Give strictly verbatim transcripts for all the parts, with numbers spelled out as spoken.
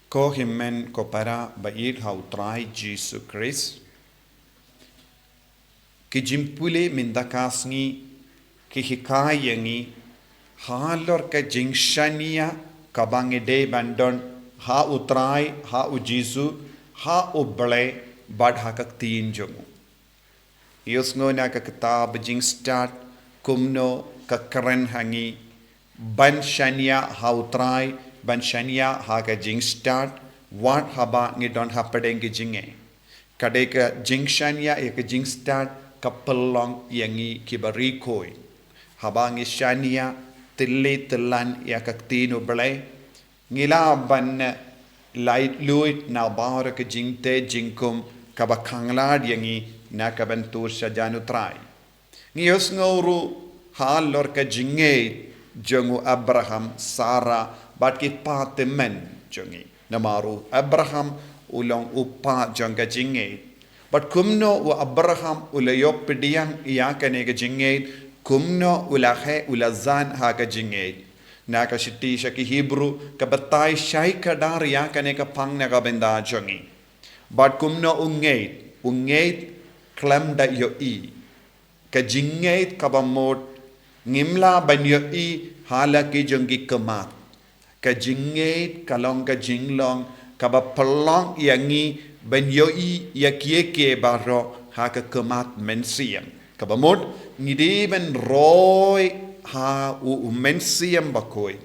Ko hynmen ko para ba ïeit ha u Trai Jisu Khrist. Ki jingpule mynta ka sngi ki hikai ïa ngi halor ka jingshaniah kaba ngi dei ban don ha u Trai, ha u Jisu, ha u Blei bad ha ka ktien jong u. Ïohsngew na ka kitab Jingstad kumno ka kren ha ngi ban shaniah ha u Trai, ban shaniah ha ka jingstad, wat haba ngi don hapdeng ki jingeh. Ka dei ka jingshaniah ïa ka jingstad ka pynlong ïa ngi kiba ri khuid. Haba ngi shaniah tylli tyllan ïa ka ktien u Blei, ngi lah ban laitluid na baroh ka jingtei jingkhum kaba khanglad ïa ngi na ka bynta sha jan u Trai. Ngi ïohsngew ruh halor ka jingngeit jong u Abraham, Sarah bad ki patymmen jong ngi. Namar u Abraham u long u kpa jong ka jingngeit. Bad kumno u Abraham u la ïoh pdiang ïa kane ka jingngeit, kumno u la heh, u la jan ha ka jingngeit. Na ka shithi sha ki Hebru ka batai shai kdar ïa kane ka phang na ka bynta jong ngi. Bad kumno u ngeit, u ngeit khlem da ïohi. Ka jingngeit kaba mut ngim lah ban ïohi ha la ki jong ki khmat. Ka jingngeit ka long ka jinglong kaba pynlong ïa ngi ban ïohi ïa kiei kiei baroh ha ka khmat mynsiem. Kaba mut ngi dei ban roi ha u, u Mynsiem Bakhuid.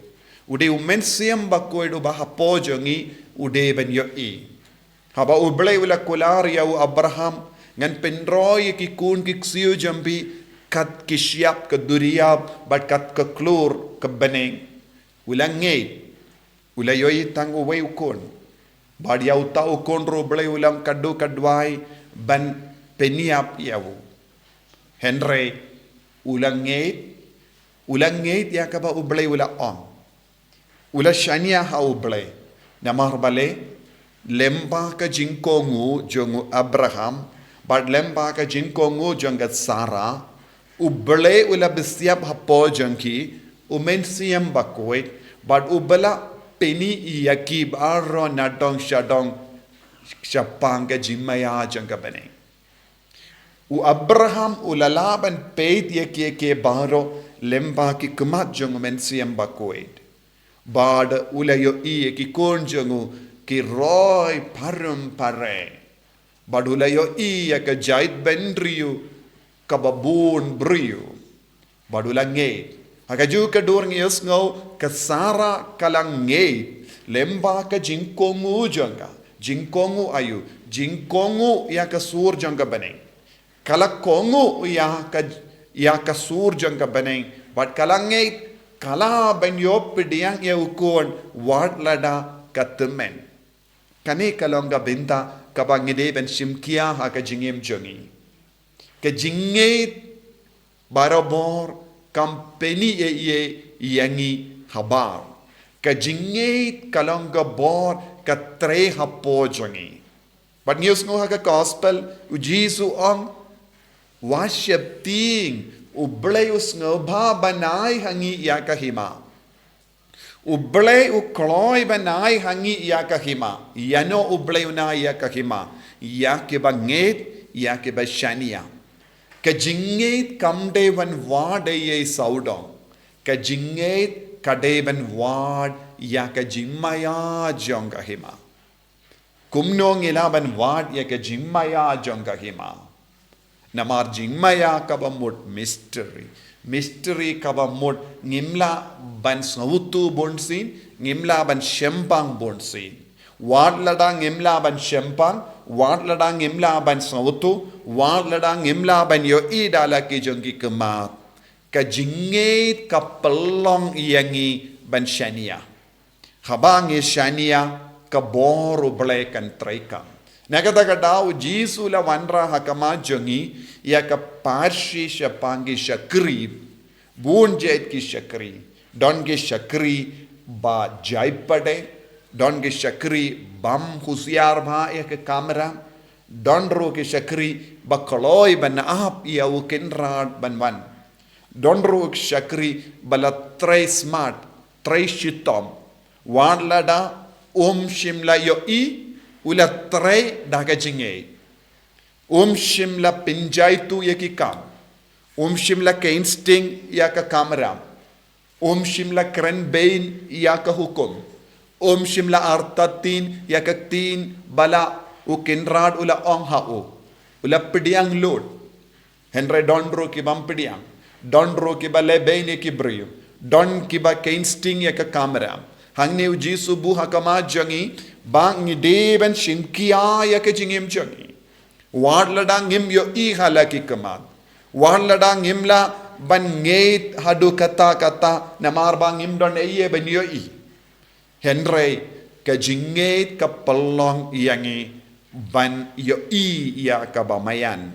U dei u Mynsiem Bakhuid uba hapoh jong ngi u dei ban ïohi. Haba u Blei u la kular ïa u Abraham, ngan pynroi ïa ki khun ki ksiew jong phi kat ki shyiap ka duriaw bad kat ka khlur ka bneng. U la ngeit, u la ïohi tang uwei u khun. Bad ïa uta u khun ruh u Blei u la ong ka duh ka duwai ban pynïap ïa u. Hynrei u la ngeit, u la ngeit ïa kaba u Blei u la ong. U la shaniah ha u Blei. Namar balei, lyngba ka jingkohnguh jong u Abraham bad lyngba ka jingkohnguh jong ka Sarah, u Blei u la bishyiap hapoh jong ki u Mynsiem Bakhuid bad u ba la pyni ïa ki baroh na dong sha dong shaphang ka jingmaïa jong ka bneng. U Abraham u la lah ban peit ïa kiei kiei baroh lyngba ki khmat jong u Mynsiem Bakhuid. Bad u la ïohi ïa ki khun jong u ki roi pharem phareng. Bad u la ïohi ïa ka jaitbynriew kaba bun briew. Bad u la ngeit. Ha kajuh ka dur ngi ïohsngew ka Sarah ka la ngeit lyngba ka jingkohnguh jong ka. Jingkohnguh aïu, jingkohnguh ïa ka sur jong ka bneng. Ka la kohnguh ïa ka, ïa ka sur jong ka bneng. Bad ka la ngeit, ka lah ban ïoh pdiang ïa u khun wat lada ka tymmen. Kane ka long ka bynta kaba ngi dei ban shim khia ha ka jingim jong ngi. Ka jingngeit barabor kam pyni ei ei ïa ngi habar. Ka jingngeit ka long ka bor ka trei hapoh jong ngi. Bad ngi ïohsngew ha ka gospel u Jisu u ong, wat sheptieng, u Blei u sngewbha ban ai ha ngi ïa ka hima. U Blei u kloi ban ai ha ngi ïa ka hima. Ïano u Blei un ai ïa ka hima? Ïa kiba ngeit, ïa kiba shaniah. Ka jingngeit kam dei ban wad ei ei sawdong. Ka jingngeit ka dei ban wad ïa ka jingmaïa jong ka hima. Kumno ngi lah ban wad ïa ka jingmaïa jong ka hima? Namar jingmaïa kaba mut mystery. Mystery kaba mut ngim lah ban sngewthuh bunsien, ngim lah ban shemphang bunsien. Wat lada ngim lah ban shemphang, wat lada ngim lah ban sngewthuh, wat lada ngim lah ban ïohi da la ki jong ki khmat. Ka jingngeit ka pynlong ïa ngi ban shaniah. Haba ngi shaniah ka bor u Blei kan treikam. Na kata ka daw u Jisu u la wanrah ha khmat jong ngi ïa ka pyrshah shaphang ki shakri, bun jait ki shakri. Don ki shakri ba jai pdeng, don ki shakri bym husiar bha ïa ka kamra, don ruh ki shakri ba kloi ban ap ïa u kynrad ban wan. Don ruh ki shakri ba la trei smart, trei shitom. Wat lada Um shym la ïohi, u la trei da ka jingngeit. Um shym la pynjaitu ïa ki kam. Um shym la keinsting ïa ka kamram. Um shym la kren bein ïa ka hukum. Um shym la artatien ïa ka ktien ba la u Kynrad u la ong ha u. U la pdiang lut. Hynrei don ruh ki bym pdiang. Don ruh ki ba leh bein ïa ki briew. Don ki ba keinsting ïa ka kamram. Hangne u Jisu buh ha khmat jong ngi, ba ngi dei ban shim khia ïa ka jingim jong ngi. Wat lada ngim ïohi ha la ki khmat. Wat lada ngim lah ban ngeit haduh katta katta namar ba ngim don ei ei ban ïohi. Hynrei ka jingngeit ka pynlong ïa ngi ban ïohi ïa kaba maïan.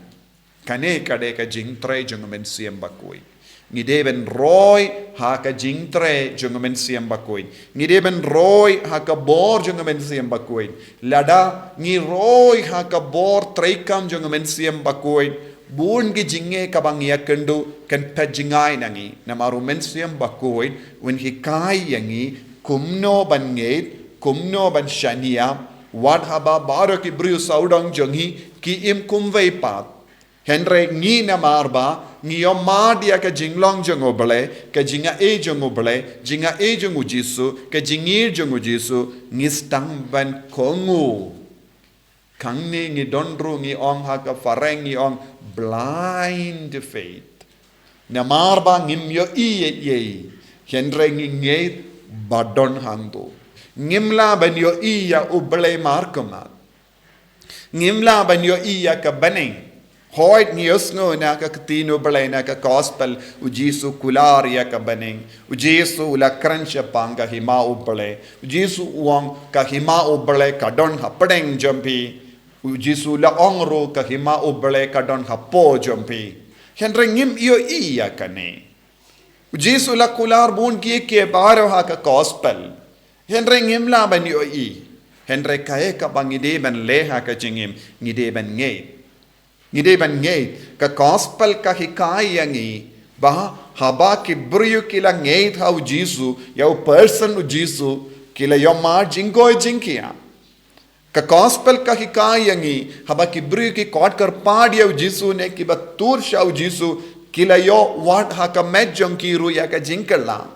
Kane ka dei ka jingtrei jong u Mynsiem Bakhuid. Ngi dei ban roi ha ka jingtrei jong u Mynsiem Bakhuid. Ngi dei ban roi ha ka bor jong u Mynsiem Bakhuid. Lada ngi roi ha ka bor treikam jong u Mynsiem Bakhuid, bun ki jingeh kaba ngi ïakynduh kan phet jngai na ngi. Namar u Mynsiem Bakhuid un hikai ïa ngi kumno ban ngeit, kumno ban shaniah, wat haba baroh ki briew sawdong jong ngi ki im kumwei pat. Hynrei ngi namar ba ngi ïohmad ïa ka jinglong jong U Blei, ka jingaiei jong U Blei, jingaiei jong u Jisu, ka jingïeit jong u Jisu, ngi sdang ban kohnguh. Hangne ngi don ruh ngi ong ha ka phareng ngi ong blind faith. Namar ba ngim ïohi ei ei, hynrei ngi ngeit ba don hangto. Ngim lah ban ïohi ïa U Blei markhmat. Ngim lah ban ïohi ïa ka bneng. Hooid ngi ïohsngew na ka ktien U Blei na ka gospel, u Jisu u kular ïa ka bneng. U Jisu u la kren shaphang ka hima U Blei. U Jisu u ong ka hima U Blei ka don hapdeng jong phi. U Jisu u la ong ruh ka hima U Blei ka don hapoh jong phi. Hynrei ngim ïohi ïa kane. U Jisu u la kular bun kiei kiei baroh ha ka gospel. Hynrei ngim lah ban ïohi. Hynrei kaei kaba ngi dei ban leh ha ka jingim, ngi dei ban ngeit. Ngi dei ban ngeit, ka gospel ka hikai ïa ngi ba haba ki briew ki la ngeit ha u Jisu, ïa u person u Jisu, ki la ïohmad jingkoit jingkhiah. Ka gospel ka hikai ïa ngi, haba ki briew ki khot kyrpad ïa u Jisu ne ki ba tur sha u Jisu, ki la ïoh wad ha ka met jong ki ruh ïa ka jingkylla.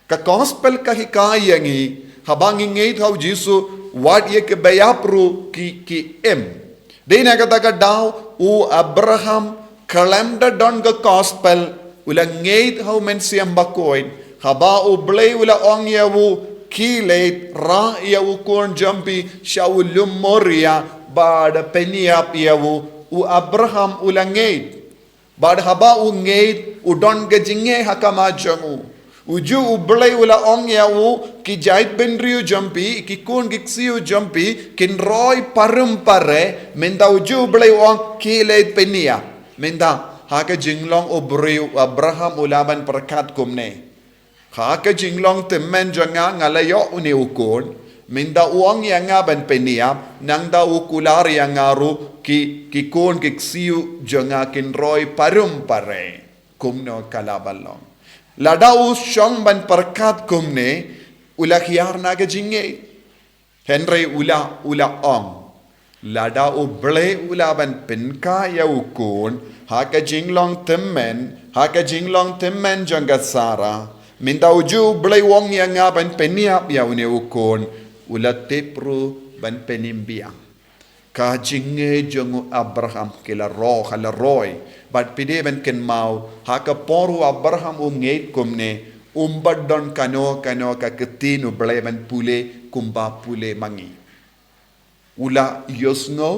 Ka gospel ka hikai ïa ngi, haba ngi ngeit ha u Jisu, wad ïa ki baïap ruh ki, ki im. Dei na kata ka daw, u Abraham, khlem da don ka gospel, u la ngeit ha u Mynsiem Bakhuid, haba U Blei u la ong ïa u, khie leit, rah ïa u khun jong phi, sha u lum Moria, bad pynïap ïa u, u Abraham u la ngeit. Bad haba u ngeit, u don ka jingeh ha khmat jong u. U ju U Blei u la ong ïa u, ki jaitbynriew jong phi, ki khun ki ksiew jong phi, kin roi parum pare, mynta u ju U Blei u ong, khie leit pynïap. Mynta, ha ka jinglong u briew, u Abraham u lah ban pyrkhat kumne. Ha ka jinglong tymmen jong nga nga la ïoh une u khun, mynta u ong ïa nga ban pynïap, nangta u kular ïa nga ruh ki, ki khun ki ksiew jong nga kin roi parum pare. Kumno ka lah ban long. Lada u shong ban pyrkhat kumne, u la hiar na ka jingngeit. Hynrei u la, u la ong. Lada U Blei u lah ban pynkha ïa u khun, ha ka jinglong tymmen, ha ka jinglong tymmen jong ka Sara. Mynta u ju U Blei u ong ïa nga ban pynïap ïa une u khun, u la tip ruh ban pynim biang. Ka jingngeit jong u Abraham ki la roi, ka la roi. Bad phi dei ban kynmaw, ha ka por u Abraham u ngeit kumne, um pat don kano kano ka ktien U Blei ban pule, kumba pule ma ngi. U la ïohsngew,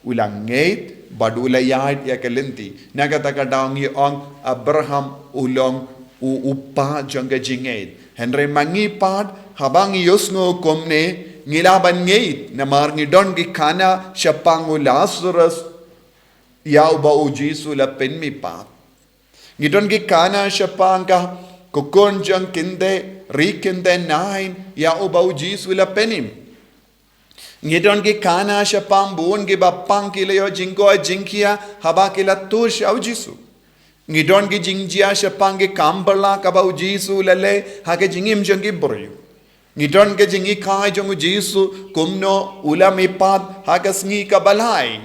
u la ngeit, bad u la ïaid ïa ka lynti. Na kata ka daw ngi ong Abraham u long u, u kpa jong ka jingngeit. Hynrei ma ngi pat, haba ngi ïohsngew kumne, ngi lah ban ngeit, namar ngi don ki khana shaphang u Lazarus, ïa uba u Jisu u la pynmih pat. Ngi don ki khana shaphang ka, ka khun jong kynthei, ri kynthei Nain, ïa uba u Jisu u la pynim. Ngi don ki khana shaphang bun kiba pang ki la ïoh jingkoit jingkhiah, haba ki la tur sha u Jisu. Ngi don ki jingjia shaphang ki kam bylla kaba u Jisu u la leh, ha ka jingim jong ki briew. Ngi don ka jinghikai jong u Jisu kumno u la mihpat ha ka sngi kaba lai.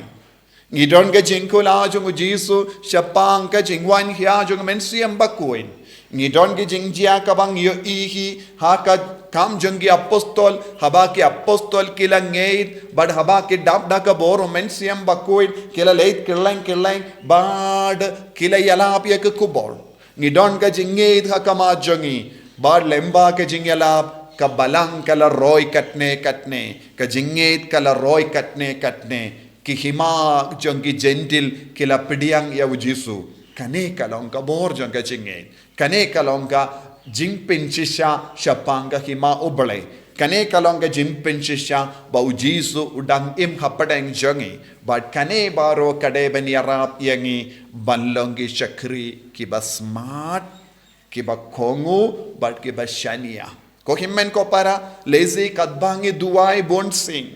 Ngi don ka jingkular jong u Jisu shaphang ka jingwan hia jong u Mynsiem Bakhuid. Ngi don ka jingjia kaba ngi ïohi ha ka Kam jong ki Apostol, haba ki apostol ki la ngeit bad haba ki dap da ka bor u Mynsiem Bakhuid, ki la leit kylleng kylleng bad ki la ïalap ïa ka khubor. Ngi don ka jingngeit ha khmat jong ngi bad lyngba ka jingïalap, ka balang ka la roi katne katne, ka jingngeit ka la roi katne katne. Ki hima jong ki Jentil ki la pdiang ïa u Jisu. Kane ka long ka bor jong ka jingngeit. Kane ka long ka jingpynshisha shaphang ka hima U Blei. Kane ka long ka jingpynshisha ba u Jisu u dang im hapdeng jong ngi. Bad kane baroh ka dei ban ïarap ïa ngi ban long ki shakri kiba smart, kiba kohnguh bad kiba shaniah. Ko hynmen ko para, lehse katba ngi duwai bun sien,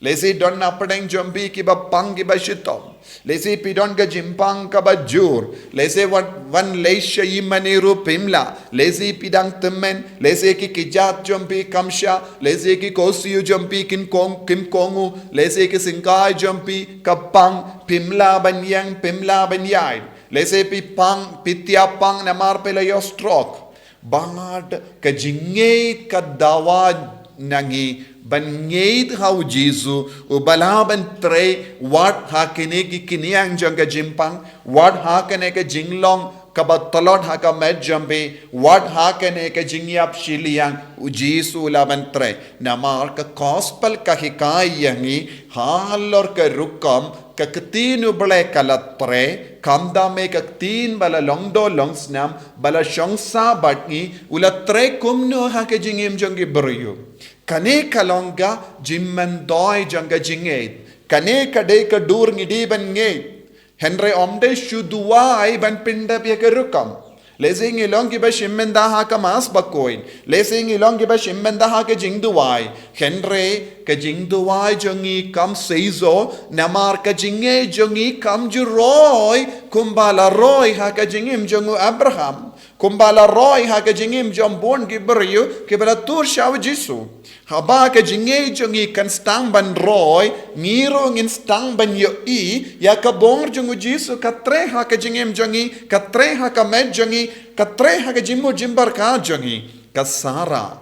lehse don napdeng jong phi kiba pang kiba shitom. Lehse phi don ka jingpang kaba jur. Lehse wan, wan leit sha ïingmane ruh phim lah. Lehse phi dang tymmen. Lehse ki kjat jong phi kam shah. Lehse ki khohsiew jong phi kin kohnguh, kim kohnguh. Lehse ki syngkai jong phi ka pang, phim lah ban ïeng, phim lah ban ïaid. Lehse phi pang, phi tiap pang namar phi la ïoh stroke. Bad ka jingngeit ka dawa na ngi ban ngeit ha u Jisu, uba lah ban trei wat ha kine ki khñiang jong ka jingpang, wat ha kane ka jinglong kaba tlot ha ka met jong phi, wat ha kane ka jingïap shiliang, u Jisu u lah ban trei. Namar ka gospel ka hikai ïa ngi halor ka rukom ka ktien U Blei ka la trei, khamtam eh ka ktien ba la long doh long snam, ba la shong sah bad ngi, u la trei kumno ha ka jingim jong ki briew. Kane ka long ka jingmyntoi jong ka jingngeit. Kane ka dei ka dur ngi dei ban ngeit. Hynrei ym dei shu duwai ban pyndep ïa ka rukom. Lehse ngi long kiba shim bynta ha ka Mass Bakhuid. Lehse ngi long kiba shim bynta ha ka jingduwai. Hynrei ka jingduwai jong ngi kam seisoh, namar ka jingngeit jong ngi kam ju roi kumba la roi ha ka jingim jong u Abraham. Kumba la roi ha ka jingim jong bun ki briew kiba la tur sha u Jisu. Haba ka jingngeit jong ngi kan sdang ban roi, ngi ruh ngin sdang ban ïohi ïa ka bor jong u Jisu ka trei ha ka jingim jong ngi, ka trei ha ka met jong ngi, ka trei ha ka jingmut jingpyrkhat jong ngi. Ka Sara,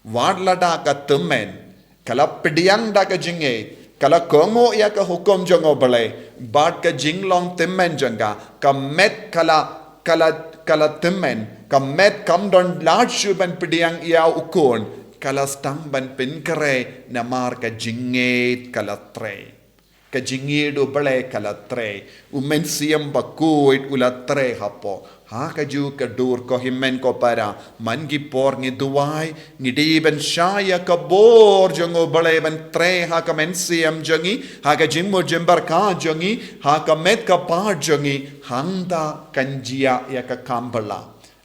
wat lada ka tymmen, ka la pdiang da ka jingngeit, ka la kohnguh ïa ka hukum jong U Blei, bad ka jinglong tymmen jong ka, ka met ka la, ka la, ka la tymmen, ka met kam don lad shuh ban pdiang ïa u khun, ka la sdang ban pynkhreh namar ka jingngeit ka la trei. Ka jingngeit U Blei ka la trei. U Mynsiem Bakhuid u la trei hapoh. Ha kajuh ka dur ko hynmen ko para, man ki por ngi duwai, ngi dei ban shai ïa ka bor jong U Blei ban trei ha ka mynsiem jong ngi, ha ka jingmut jingpyrkhat jong ngi, ha ka met ka phad jong ngi, hangta kan jia ïa ka kam ba la.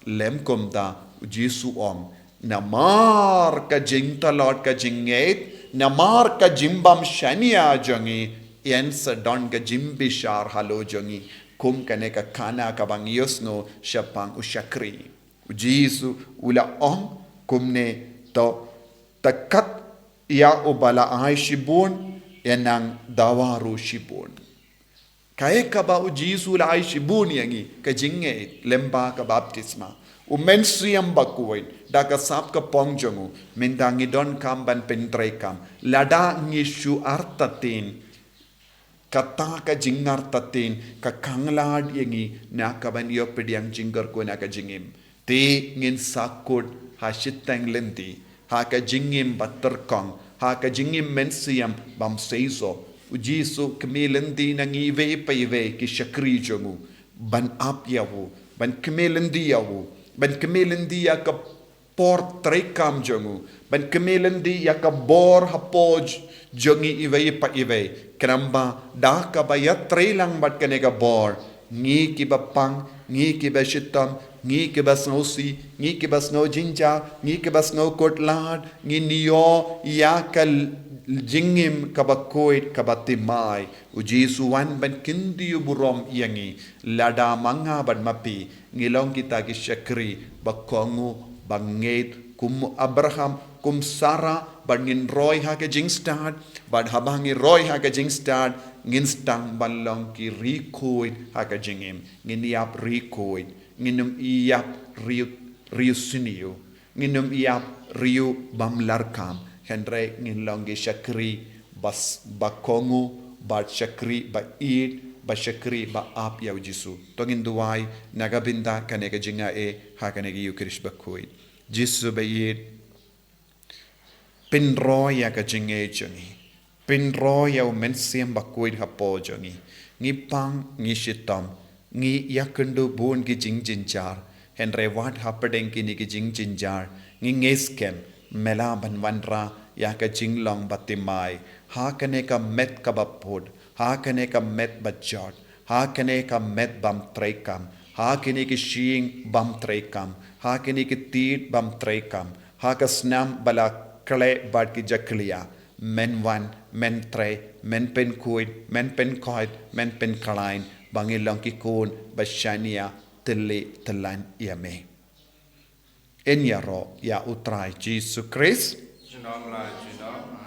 Lym kumta, u Jisu u ong, namar ka jingtlot ka jingngeit, namar ka jingbym shaniah jong ngi, yn sa don ka jingbishar halor jong ngi, kum kane ka khana kaba ngi ïohsngew shaphang u shakri. U Jisu u la ong kumne, to, to kat ïa uba la ai shibun, ïa nang dawa ruh shibun. Kaei kaba u Jisu u la ai shibun ïa ngi, ka jingngeit, lyngba ka baptisma. U Mynsiem Bakhuid, da ka sap ka phong jong u, mynta ngi donkam ban pyntreikam. Lada ngi shu artatien, kata ka jingartatien, ka khanglad ïa ngi, na ka ban ïoh pdiang jingkyrkhu na ka jingim. Te ngin sa kut ha shiteng lynti, ha ka jingim ba tyrkhong, ha ka jingim mynsiem bym seisoh. U Jisu u kmie lynti na ngi iwei pa iwei ki shakri jong u, ban ap ïa u, ban kmie lynti ïa u, ban kmie lynti ïa ka por treikam jong u, ban kmie lynti ïa ka bor hapoh j-, jong ngi iwei pa iwei. Khnang ba da kaba ïatreilang bad kane ka bor, ngi kiba pang, ngi kiba shitom, ngi kiba sngewsih, ngi kiba sngew jynjar, ngi kiba sngew khuslai, ngin ïoh ïa ka l-, jingim kaba khuid kaba thymmai. U Jisu u wan ban kyntiew burom ïa ngi, lada ma nga bad ma phi ngi long kita ki shakri ba kohnguh, ba ngeit kum u Abraham, Kum Sarah, bad ngin roi ha ka jingstad, bad haba ngi roi ha ka jingstad, ngin sdang ban long ki riewkhuid ha ka jingim. Ngin ïap riewkhuid, ngin ym ïap riew, riew sniew, ngin ym ïap riew bym larkam, hynrei ngin long ki shakri bas, ba kohnguh, bad shakri ba ïeit, bad shakri ba ap ïa u Jisu. To ngin duwai na ka bynta kane ka jingaiei ha kane ka Ïukharist bakhuid. Jisu ba ïeit, pynroi ïa ka jingngeit jong ngi. Pynroi ïa u Mynsiem Bakhuid hapoh jong ngi. Ngi pang, ngi shitom, ngi ïakynduh bun ki jingjynjar. Hynrei wat hapdeng kine ki jingjynjar, ngi ngeit skhem, me lah ban wanrah ïa ka jinglong bathymmai ha kane ka met kaba pud, ha kane ka met bajot, ha kane ka met bym treikam, ha kine ki shyieng bym treikam, ha kine ki tied bym treikam, ha ka snam ba la khleh bad ki jakhlia. Men wan, men trei, men pynkhuid, men pynkhuid, men pynkhlaiñ, ba ngin long ki khun ba shaniah tylli tyllan ïa me. Yn ïaroh ïa u Trai Jisu Khrist. Junom la junom.